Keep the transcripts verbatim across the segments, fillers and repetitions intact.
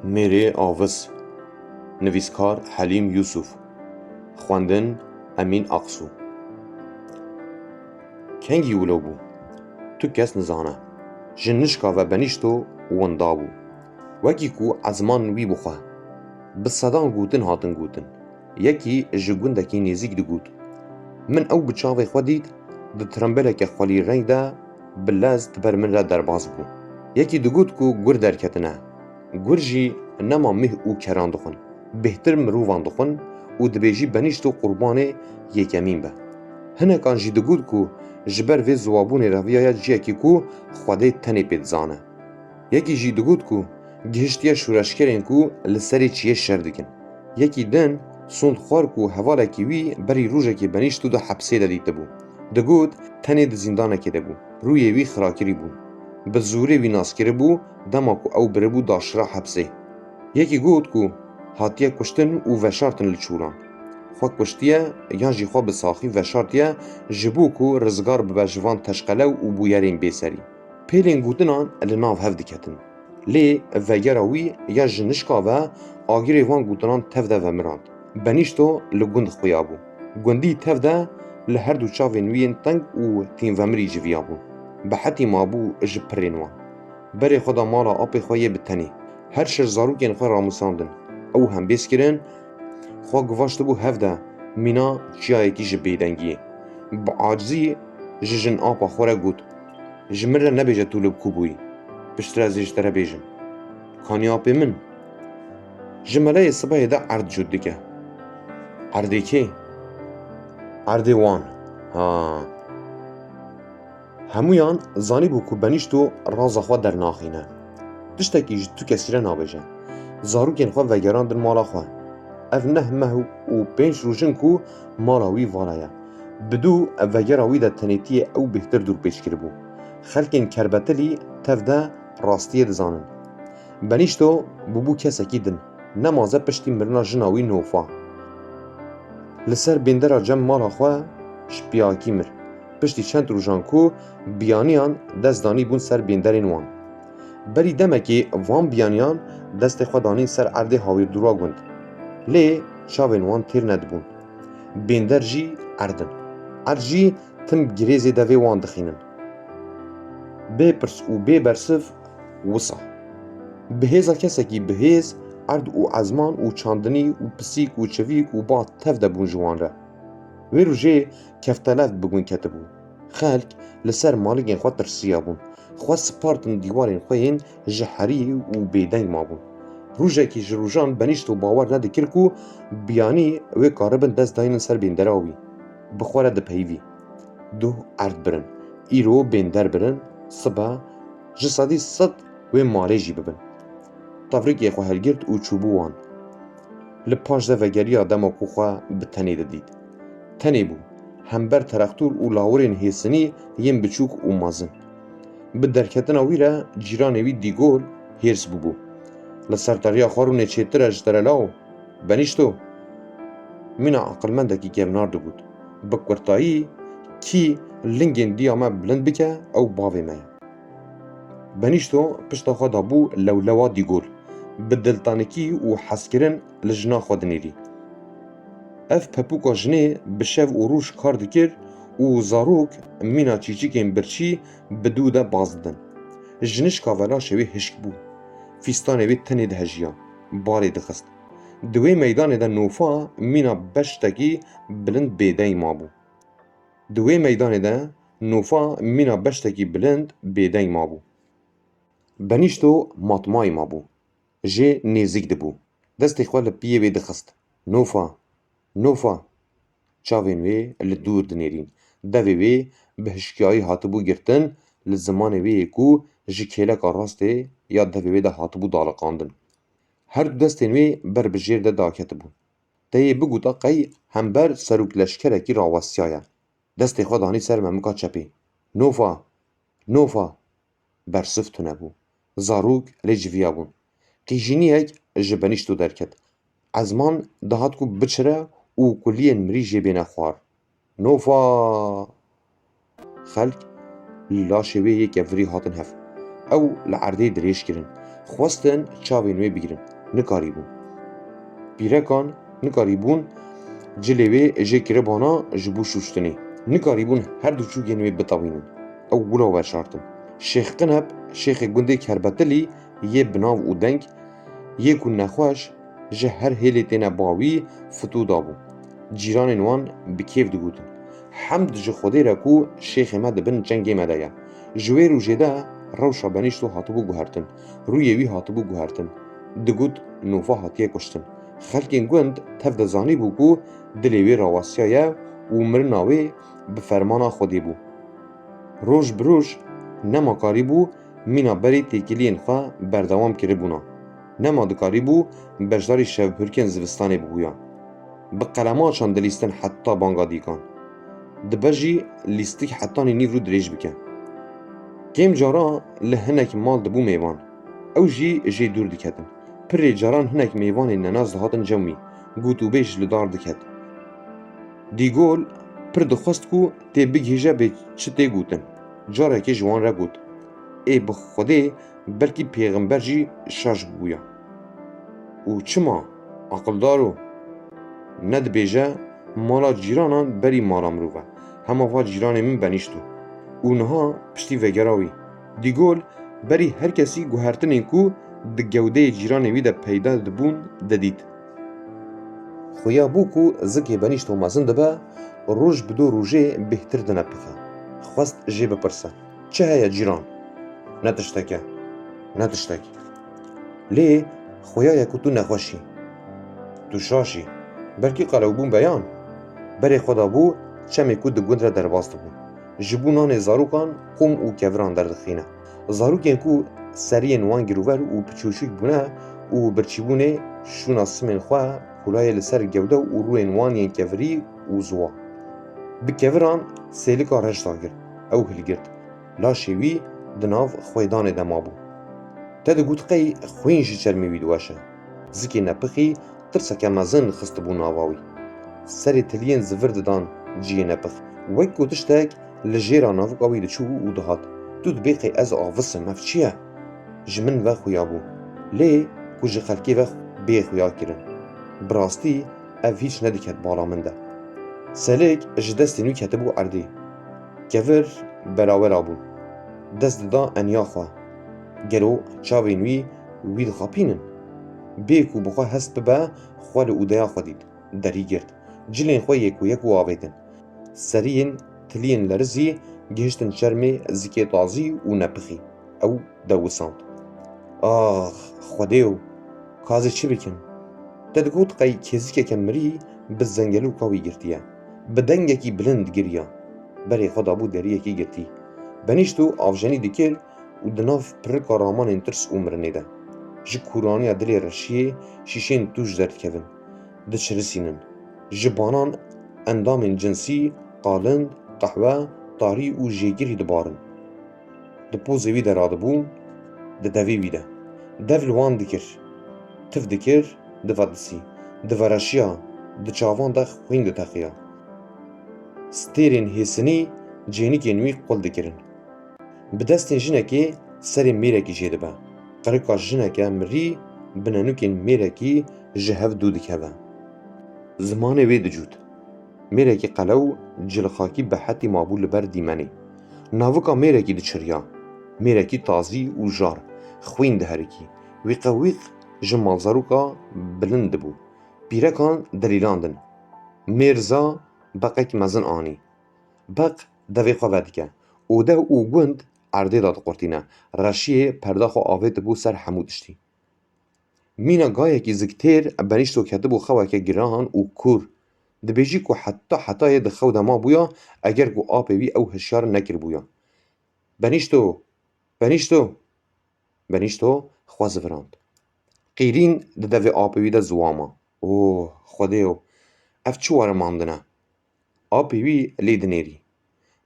Mêrê Avis. Nivîskar Helîm Yûsûf. Xwendin Emîn Aqsû. Kengî wilo bû? Tu kes nizane. Ji nişka ve benîşto winda bû. Wekî ku ezman wî bixwe. Bi sedan gotin hatin gotin. Yekî ji gundekî nêzîk digot. Min ew bi çavê xwe dît, di tirimbêleke xwelî reng de bi lez di ber min re derbas bû. Yekî digot ku gur derketine. Gur jî nema mih û keran dixwin, bêhtir mirovan dixwin û dibêjî benîşto qurbanê yekemîn be. Hinekan jî digot ku ji ber vê ziwabûnê reviyaya ciyekî ku Xwedê tenê pê dizane. Yekî jî digot ku gihiştiye şoreşgerên ku li serê çiyê şer dikin. Yekî din sond xwar ku hevalekî wî berî rojekê benîşt û di hepsê de dîtibû. Digot tenê di zîndanekê de bû. Rûyê wî xirakirî bû. Bi zorê wî nas kiribû, dema ku ew biribû daşira hepsê. Yekî got ku hatiye kuştin û veşartin li çûlan. Xwe kuştiye yan jî xwe bi saxî veşartiye ji bo ku rizgar bibe ji van teşqelew û bûyerên bêserî. Pêlên gotinan li nav hev diketin. Lê vegera wî ya ji nişka ve agirê van gotinan tev de vemirand. Benîşto li gund xuya bû. Gundî tev de li her du çavên wî yên teng û tînvemirî civiyabûn. Bi hetî mabû ji pirên wan. Berê xwe da mala apê xwe yê bi tenê. Her şir zarokên xwe ramûsandin. Ew hembêz kirin, xwe givaştibû hev de mîna çiyayekî ji bêdengiyê. Bi acizî ji jin apa xwe re got, "Ji min re nebêje tu li ku bûyî. Piştre ez ê ji te re bêjim." "Kanî apê min?" "Ji meleyê sibehê de erd cût dike." "Erdê kê?" "Erdê wan." "Ha." Hemûyan zanîbû ku Benîşto raza xwe dernaxîne. Tiştekî ji tu kesî re nabêje. Zarokên xwe vegerandin mala xwe. Ev neh meh û pênc roj in ku mala wî vala ye. Bi dû vegera wî de tenêtiyê ew bêhtir dûrpêç kiribû. Xelkên kerbetilî tev de rastiyê dizanin. Benîşto bûbû kesekî din. Nemaze piştî mirina jina wî Nofa. Li ser bêndera cem mala xwe ji piyakî mir. Piştî çend rojan ku biyaniyan dest danîbûn ser bênderên wan. Berî demekê van biyaniyan destê xwe danîn ser erdê hawîrdûra gund. Lê çavên wan têr nedibûn. Bênder jî erd in. Erd jî tim girêzê devê wan dixînin. Bê pirs û bê bersiv wisa. Bi hêza kesekî bi hêz erd û ezman û çandinî û pisîk û çivîk û ba tev de bûn ji wan re. Wê rojê kefteleft bi gund ketibû. Xelk li ser malikên xwe tirsiyabûn. Xwe spartin dîwarên xwe yên ji herî û bêdeng mabûn. Rojekî ji rojan Benîşto bawer nedikir ku biyanî wê karibin dest daynin ser bêndera wî. Bi xwe re dipeyivî. Duh erd birin. Îro bênder birin, sibe ji sedî sed wê malê jî bibin. Tevrikê xwe hilgirt û çûbû wan. Li paş de vegeriya dema ku xwe bi tenê didît. Tenê bû. Hember terextûr û lawirên hêsinî yên biçûk û mezin. Bi derketina wî re cîranê wî Dîgol hêrs bûbû. Li ser teriya xwe rûnê çêtir e ji te re law. Benîşto. Mîna aqilmendekî kevnar digot. Bi kurtayî, kî lingên diya me bilind bike, ew bavê me ye. Benîşto pişta xwe dabû lewlewa Dîgol. Bi diltanikî û hezkirin li jina xwe dinêrî. Ev pepûka jinê bi şev û roj kar dikir û zarok mîna çîçikên birçî bi dû de baz didin. Ji nişka ve laşê wê hişk bû. Fîstanê wê tenê dihejiya, balê dixist. Di wê meydanê de Nofa mîna beştekî bilind bêdeng mabû. Di wê meydanê de Nofa mîna beştekî bilind bêdeng mabû. Benîşto matmayî mabû. Jê nêzîk dibû. Destê xwe li piyê wê dixist. Nofa! Nofa! Çavên wê li dûr dinêrîn. Devê wê bi hişkiyayî hatibû girtin, li zimanê wê yê ku ji kêleka rastê ya devê wê de hatibû daliqandin. Her du destên wê ber bi jêr de daketibûn. Te yê bigota qey hember serokleşkerekî rawestiyaye. Destê xwe danî ser memika çepê. Nofa! Nofa! Bersiv tune bû. Zarok lê civiyabûn. Qîjîniyek ji Benîşto derket. Ezman dihat ku biçire û kuliyên mirî jê bêne xwar. Nofa! Xelk li laşê wê yê kevirî hatin hev. Ew li erdê dirêj kirin. Xwestin çavên wê bigirin. Nikarîbûn. Pîrekan nikarîbûn cilê wê jê kiribana ji bo şûştinê. Nikarîbûn her du çûkên wê bitewînin. Ew wilo veşartin. Şêx Qinep, şêxê gundê Kerbetilî yê bi nav û deng, yê ku nexweş ji her hêlê têne ba wî, fitû dabû. Cîranên wan bi kêf digotin: "Hemd ji Xwedê re ku şêxê me di bin çengê me de ye." Ji wê rojê de rewşa Benîşto hatibû guhertin. Rûyê wî hatibû guhertin. Digot, "Nova hatiye kuştin." Xelkên gund tev de zanîbû ku dilê wê rawestiyaye û mirina wê bi fermana Xwedê bû. Roj bi roj nema karîbû mîna berê têkiliyên xwe berdewam kiribûna. Nema dikarîbû beşdarî şevbirkên zivistanê bibûya. Bi qelemaçan dilîstin heta banga dîkan. Dibe jî lîstik hetanî nîvro dirêj bike. Kêm cara li hinek mal dibû mêvan. Ew jî jê dûr diketin. Pirê caran hinek mêvanên nenas dihatin cem wî. Gotûbêj li dar diket. Dîgol pir dixwest ku tê bigihîje bê çi tê gotin. Carekê ji wan re got: "Ê bi Xwedê belkî pêxember jî şaş bûya." "Û çima, aqildaro? Nedibêje mala cîranan berî mala mirov e. Hema va cîranê min Benîşto. Û niha piştî vegera wî." Dîgol berî her kesî guhertinên ku di gewdeyê cîranê wî de peyda dibûn, didît. Xuya bû ku zikê Benîşto mezin dibe, roj bi do rojê bêhtir dinepixe. Xwest jê bipirse: "Çi heye cîran?" "Ne tiştek e. Ne tiştek." "Lê xuya ye ku tu nexweş î. Tu şaş î. Belkî qelewbûn beyan." Berê xwe dabû çemê ku di gund re derbas dibû. Ji bo nanê zarokan qûm û keviran derdixîne. Zarokên ku seriyên wan girover û piçûçik bûne û birçîbûnê şûna simên xwe, kulayê li ser gewde û rûyên wan yên kevirî û ziwa. Bi keviran sêlika reş dagirt. Ew hilgirt. Laşê wî di nav xwêdanê de mabû. Te digot qey xwîn ji çermê wî diweşe. Zikê nepixî tirseke mezin xistibû nava wî. Serê tiliyên zivir didan cihê nepix. Wek ku tiştek li jêra navika wî diçû û dihat. Tu dibê qey ez avis im, ev çi ye? Ji min ve xuya bû. Lê ku ji xelkê ve bê xuya kirin. Bi rastî ev hîç nediket bala min de. Selik ji destên wî ketibû erdê. Kevir berawera bû. Dest dida eniya xwe. Gelo çavên wî wî dixapînin? Bê ku bi xwe hest bibe, xwe li odeya xwe dît. Derî girt. Cilên xwe yek û yek û avêtin. Seriyên tiliyên lerizî gihiştin çermê zikê tazî û nepixî. Ew dewisand. Ax, Xwedêyo, ka ez ê çi bikim? Te digot qey kêzikeke mirî bi zengelûka wî girtiye. Bi dengekî bilind giriya. Berê xwe dabû deriyekî girtî. Benîşt û avjenî dikir û di nav pirika ramanên tirs û mirinê de. Ji kûraniya dilê reşiyê şîşên tûj derdikevin. Diçirisînin. Ji banan endamên cinsî, qalind, qehwe, tarî û jêkirî dibarin. Di pozê wî de radibûn, di devê wî de. Dev li wan dikir. Tiv dikir, divedisî. Divereşiya, di çavan de xwîn diteqiya. Stêrên hêsinî cênikên wî qul dikirin. Bi destên jinekê serê mêrekî jê dibe. Qirika jineke mirî bi nenûkên mêrekî ji hev dû dikeve. Zimanê wê dicût. Mêrekî qelew cilxakî bi hetî mabû li ber dîmenê. Navika mêrekî diçiriya. Mêrekî tazî û jar, xwîn diherikî. Wîqewîq ji malzaroka bilind dibû. Pîrekan delîlandin. Mêrza beqek mezin anî. Beq devê xwe vedike. Ode û gund erdê de diqurtîne. Reşiyê perda xwe avêtibû ser hemû tiştî. Mîna gayekî ziktêr Benîşto ketibû xeweke giran û kûr. Dibêjî ku heta hetayê di xew de mabûya, eger ku apê wî ew hişyar nekiribûya. "Benîşto! Benîşto!" Benîşto xwe zivirand. Qîrîn di devê apê wî de ziwama. "Oh, Xwedêyo, ev çi werimandin e?" Apê wî lê dinêrî.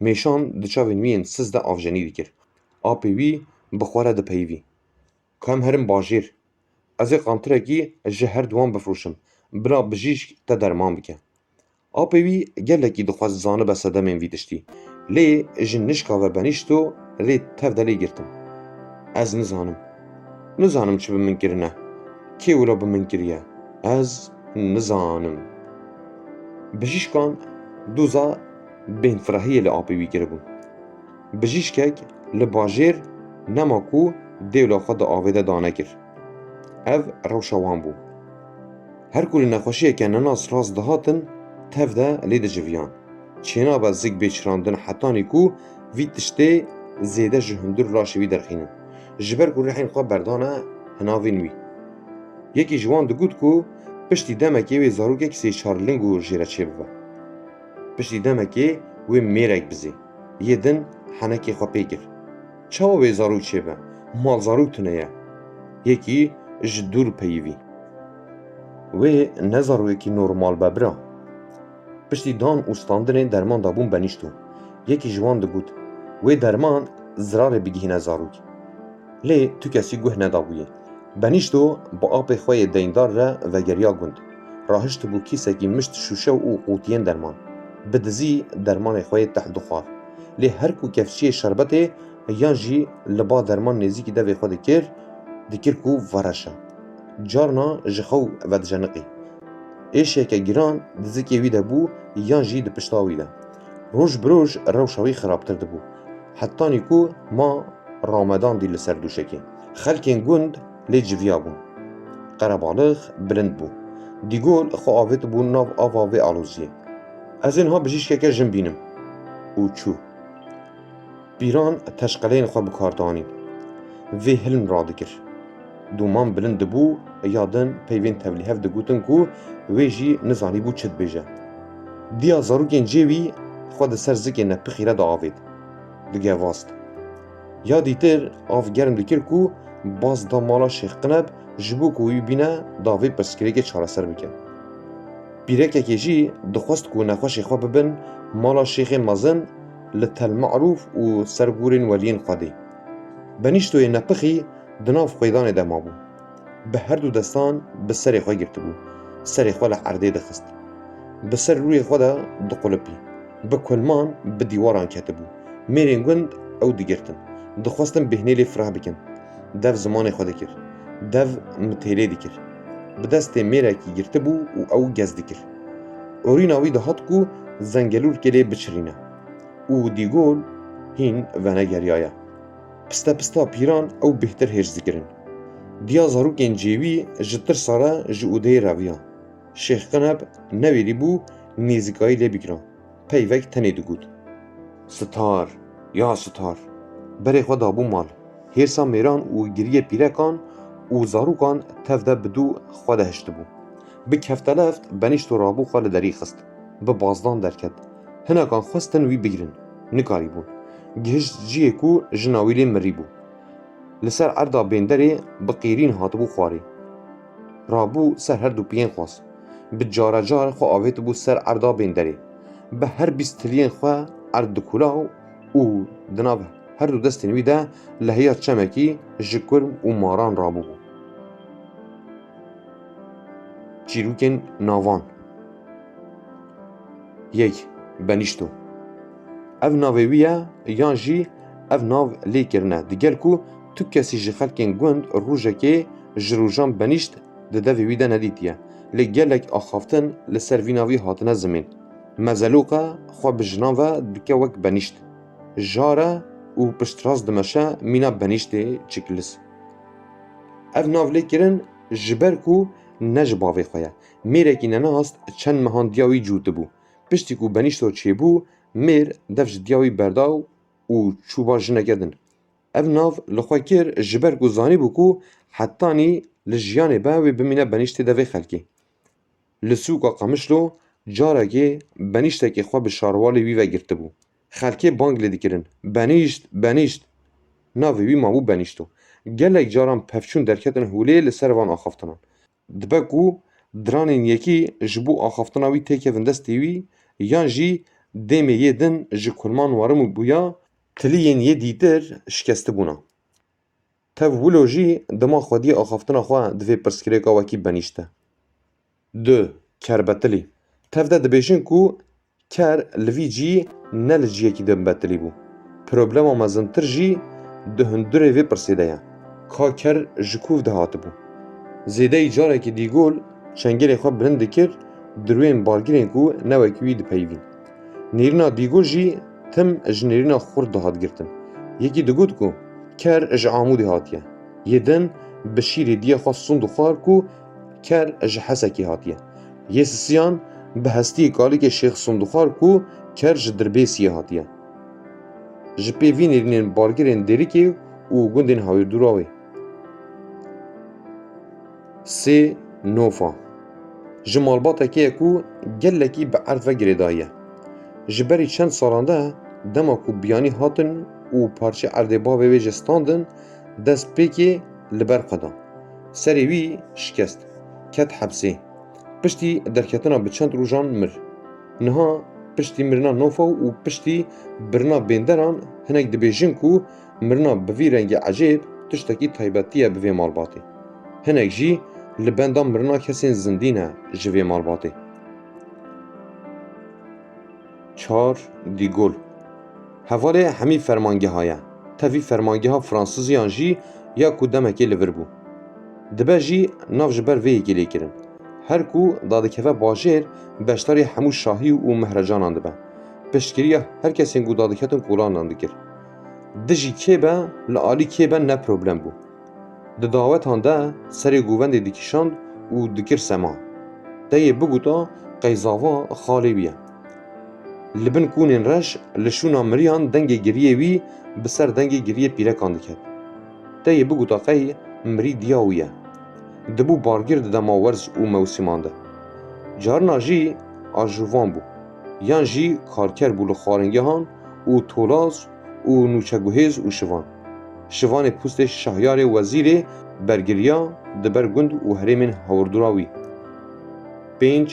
Mêşan di çavên wî yên siz de avjenî dikir. Apê wî bi xwe re dipeyivî. "Ka em herin bajêr. Ez ê qantirekî ji her duwan bifroşim. Bila bijîşk te derman bike." Apê wî gelekî dixwest zanibe sedemên vî tiştî. Lê ji nişka ve Benîşto rê tev de lê girtin. "Ez nizanim." Nizanim çi bi min kirine. Kê wilo bi min kiriye? Ez nizanim. Bijîşkan doza bêhnfirehiyê li apê wî kiribû. Bijîşkek li bajêr nema ku dêwla xwe di avê de danekir. Ev rewşa wan bû. Her ku li nexweşiyeke nenas rast dihatin, tev de lê diciviyan. Çênabe zik bê çirandin hetanî ku vî tiştê zêde ji hundir laşê wî derxînin. Ji ber ku rihên xwe berdane hinavên wî. Yekî ji wan digot ku piştî demekê wê zarokek sê çar ling û jê re çêbibe. Piştî demekê wê mêrek bizê. Yê din henekê xwe pê kir. Çawa wê zarok çêbe? Mal zarok tune ye. Yekî ji dûr peyivî. Wê ne zarokekî normal be bira. Piştî dan û standinê derman dabûn Benîşto. Yekî ji wan digot, wê derman zirarê bigihîne zarok. Lê tu kesî guh nedabûyê. Benîşto bi apê xwe yê deyndar re vegeriya gund. Rahiştibû kîsekî mişt şûşe û qûtiyên derman. Bi dizî dermanê xwe yê teh dixwar. Lê her ku kevçiyê şerbetê yan jî li ba derman nêzîkî devê xwe dikir, dikir ku vereşe. Carna ji xew vedijeniqî. Êşeke giran di zikê wî de bû yan jî di pişta wî de. Roj bi roj rewşa wî xirabtir dibû. Hetanî ku ma ramedan dî li ser dûşekê. Xelkên gund lê civiya bûn. Qerebalix bilind bû. Dîgol xwe avêtibû nav ava vê aloziyê. Ez ê niha bijîşkeke jin bînim. Û çû. Pîran teşqeleyên xwe bi kar dianîn. Vê hilm radikir. Dûman bilind dibû, ya din peyvên tevlîhev digotin ku wê jî nizanîbû çi dibêje. Diya zarokên cê wî xwe di ser zikê nepixî re diavêt. Digevast. Ya dîtir av germ dikir ku baz da mala Şêx Qineb ji bo ku wî bîne da vê pirsgirêkê çareser bike. Pîrekekê jî dixwest ku nexweşê xwe bibin mala Şêxê Mezin li Tel Me'rûf û ser gorên weliyên Xwedê. Benîştoyê nepixî di nav xwêdanê de mabû. Bi her du destan bi serê xwe girtibû. Serê xwe li erdê dixist. Bi ser rûyê xwe de diqulipî. Bi kulman bi dîwaran ketibû. Mêrên gund ew digirtin. Dixwestin bêhnê lê fireh bikin. Dev zimanê xwe dikir. Dev mitêlê dikir. Bi destê mêrekî girtibû û ew gez dikir. Orîna wî dihat ku zengelûrkê lê biçirîne. Û Dîgol hîn venegeriyaye. Piste pista pîran ew bêhtir hêrs dikirin. Diya zarokên cêwî ji tirsa re ji odeyê reviya. Şêx Qineb newêrîbû nêzîkayî lê bikira. Peyvek tenê digot. Sitar, ya sitar. Berê xwe dabû mal. Hêrsa mêran û giriyê pîrekan û zarokan tev de bi dû xwe de hiştibû. Bi kefteleft Benîşto rabû xwe li derî xist. Bi bazdan derket. Hinekan xwestin wî bigirin. Nikarîbûn. Gihişt cihê ku jina wî lê mirîbû. Li ser erda bênderê bi qîrîn hatibû xwarê. Rabû ser her du piyên xwe. Bi caracar xwe avêtibû ser erda bênderê. Bi her bîst tiliyên xwe erd dikula û di nav her du destên wî de lehiya çemekî ji kurm û maran rabûbû. Çîrokên navan. Yek, Benîşto. Ev navê wî ye, yan jî ev nav lê kirine. Digel ku tu kesî ji xelkên gund rojekê ji rojan Benîşt di devê wî de nedîtiye. Lê gelek axaftin li ser vî navî hatine zimên. Mezeloqe xwe bi jinan ve dike wek Benîşt. Jare û piştrast dimeşe mîna Benîştê Çiklis. Ev nav lê kirin ji ber ku ne ji bavê xwe ye. Mêrekî nenas çend mehan diya wî cûtibû. Piştî ku Benîşto çêbû, mêr dev ji diya wî berda û çû ba jineke din. Ev nav li xwe kir ji ber ku zanîbû ku hetanî li jiyanê be wê bimîne Benîştê devê xelkê. Li sûka Qemişlo carekê Benîştekê xwe bi şarwalê wî ve girtibû. Xelkê bang lê dikirin, Benîşt, Benîşt! Navê wî mabû Benîşto. Gelek caran pevçûn derketin holê li ser van axaftinan. Dibe ku diranên yekî ji bo axaftina wî têkevin destê wî, yan jî dêmê yê din ji kulman warim bûya, tiliyên yê dîtir şikestibûna. Tev wilo jî dima xwediyê axaftina xwe di vê pirsgirêka wekî Benîşt de. Du, Kerbetilî. Tev de dibêjin ku ker li vî cihî ne li cihekî din betilî bû. Problema mezintir jî di hundirê vê pirsê de ye. Ka ker ji kûv de hatibû. Zêdeyî carekî Dîgol çengelê xwe bilind dikir, dirwên bargirên ku ne wekî wî dipeyivîn. Nêrîna Dîgol jî tim ji nêrîna xurt dihat girtin. Yekî digot ku ker ji Amûdê hatiye. Yê din bi şîrê diya xwe sund û xwar ku ker ji Hesekê hatiye. Yê sisiyan bi hestiyê kalîkê Şêx sund û xwar ku ker ji Dirbêsiyê hatiye. Ji pê vî nêrînên bargirên Dêrikê û gundên hawîrdûra wê. Sê nofa. Ji malbateke ye ku gelekî bi erd ve girêdayî ye. Ji berî çend salan de dema ku biyanî hatin û parçeyê erdê bavê wê jê standin, destpêkê li ber xwe da. Serê wî şikest. Ket hepsê. Piştî derketina bi çend rojan mir. Niha piştî mirina nofa û piştî birina bênderan hinek dibêjin ku mirina bi vî rengî ecêb tiştekî taybetî ye bi vê malbatê. Hinek jî li benda mirina kesên zindî ne ji vê malbatê. Çar, Dîgol. Hevalê hemî fermangeha ye. Tevî fermangeha Fransiziyan jî ya ku demekê li vir bû. Dibe jî nav ji ber vê yekê lê kirin. Her ku dadikeve bajêr, beşdarî hemû şahî û mehrecanan dibe. Piştgiriya her kesên ku dadiketin kolanan dikir. Dijî kê be, li alî kê be ne problem bû. Di dawetan de serê govendê dikişand û dikir sema. Te yê biguta qey zava xalê wî ye. Li bin kûnên reş, li şûna miriyan dengê giriyê wî bi ser dengê giriyê pîrekan diket. Te yê biguta qey mirî diya wî ye. Dibû bargir di dema werz û mewsîman de. Carina jî ajovan bû. Yan jî karker bû li xwaringehan û tolaz û nûçeguhêz û şivan. Şivanê postê şahyarê wezîrê bergiriya di ber gund û herêmên hawirdûra wî. Pênc,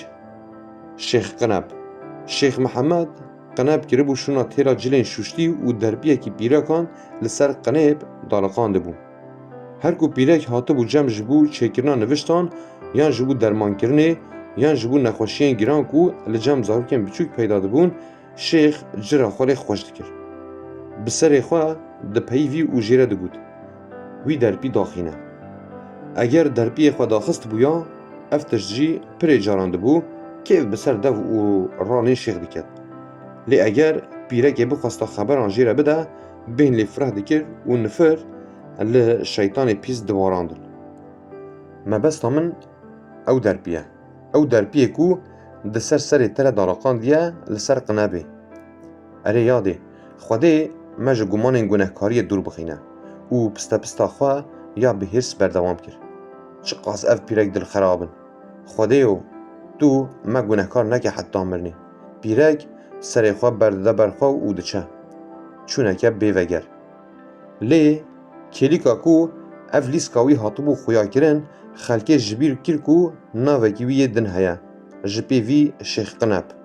Şêx Qineb. Şêx Mihemed Qineb kiribû şûna têra cilên şuştî û derpiyekî pîrekan li ser qinêb daliqandibû. Her ku pîrek hatibû cem ji bo çêkirina niviştan, yan ji bo dermankirinê, yan ji bo nexweşiyên giran ku li cem zarokên biçûk peyda dibûn, Şêx cira xwe lê xweş dikir. Bi serê xwe dipeyivî û jê re digot, "Wî derpî daxîne." Eger derpiyê xwe daxistibûya, ev tişt jî pirê caran dibû, kêf bi ser dev û ranên Şêx diket. Lê eger pîrekê bixwesta xeberan jê re bide, bêhn lê fireh dikir û nifir li şeytanê pîs diwarandin. Mebesta min ew derpî ye. Ew derpiyê ku di ser serê te re daliqandiye li ser qinebê. Erê yadê, Xwedê me ji gumanên gunehkariyê dûr bixîne û pistepista xwe ya bi hêrs berdewam kir. Çiqas ev pîrek dilxerab in. Xwedêyo, tu me gunehkar neke heta mirinê. Pîrek serê xwe berdide ber xwe û diçe. Çûneke bêveger. Lê kêlîka ku ev lîska wî hatibû xuyakirin, xelkê ji bîr kir ku navekî wî yê din heye, ji pê vî Şêx Qineb.